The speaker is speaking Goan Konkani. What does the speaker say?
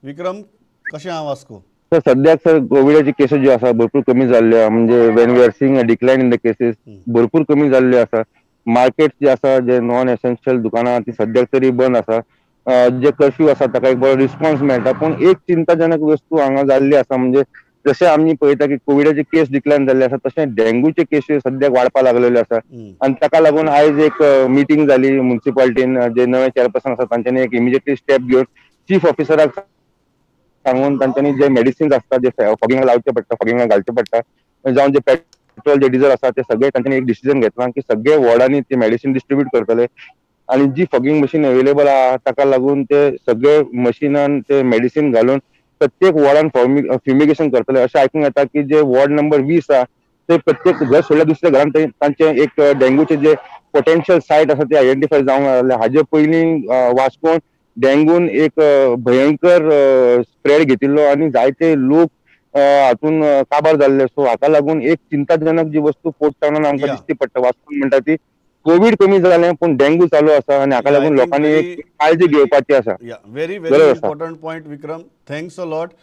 विक्रम, कशें आहा वास्को? सर, सद्याक सर कोविडाची केसीस ज्यो आसा भरपूर कमी जाल्ल्यो, म्हणजे when we are seeing a decline in the cases भरपूर कमी जाल्ल्यो आसा. मार्केट जे आसा, जे नॉन एसेन्शियल दुकानां ती सद्याक तरी बंद आसा. जे कर्फ्यू आसा ताका एक बरो रिस्पॉन्स मेळटा. पूण एक चिंताजनक वस्तू हांगा जाल्ली आसा, म्हणजे जशें आमी पळयता की कोविडाचे केस डिक्लायन जाल्ले आसा, तशें डेंगूचे केसीस सद्याक वाडपाक लागलेले आसा. आनी ताका लागून आयज एक मिटींग जाली मुन्सिपालिटीन, जे नवे चेअरपर्सन आसा तांच्यांनी एक इमिजिएटली स्टेप घेवन चीफ ऑफिसराक सांगून तांच्यांनी जे मेडिसिन्स आसता जे फॉगिंगाक लावचे पडटा, फॉगिंगाक घालचे पडटा, जावं जे पेट्रोल जे डिझल आसा ते सगळे तांच्यांनी एक डिसिजन घेतला की सगळे वॉर्डांनी ते मेडिसिन डिस्ट्रीब्यूट करतले. आनी जी फॉगिंग मशीन अवेलेबल आहा ताका लागून ते सगळे मशिनान ते मेडिसिन घालून प्रत्येक वॉर्डान फ्युमिगेशन करतले. अशें आयकूंक येता की जे वॉर्ड नंबर 20 आहा ते प्रत्येक घर सोडल्या दुसऱ्या घरान तांचे एक डेंगूचे जे पोटेन्शियल सायट आसा ते आयडेंटिफाय जावंक लागले. हाजे पयलीं वास्कोन डेंगून एक भयंकर स्प्रेड घेतिल्लो आनी जायते लोक हातून काबार जाल्ले. सो हाका लागून एक चिंताजनक जी वस्तू पोर्ट टावनान आमकां दिसती पडटा. वास्कोन म्हणटा ती कोवीड कमी जालें पूण डेंगू चालू आसा आनी हाका लागून लोकांनी एक काळजी घेवपाची आसा. Very very important point Vikram, thanks a lot.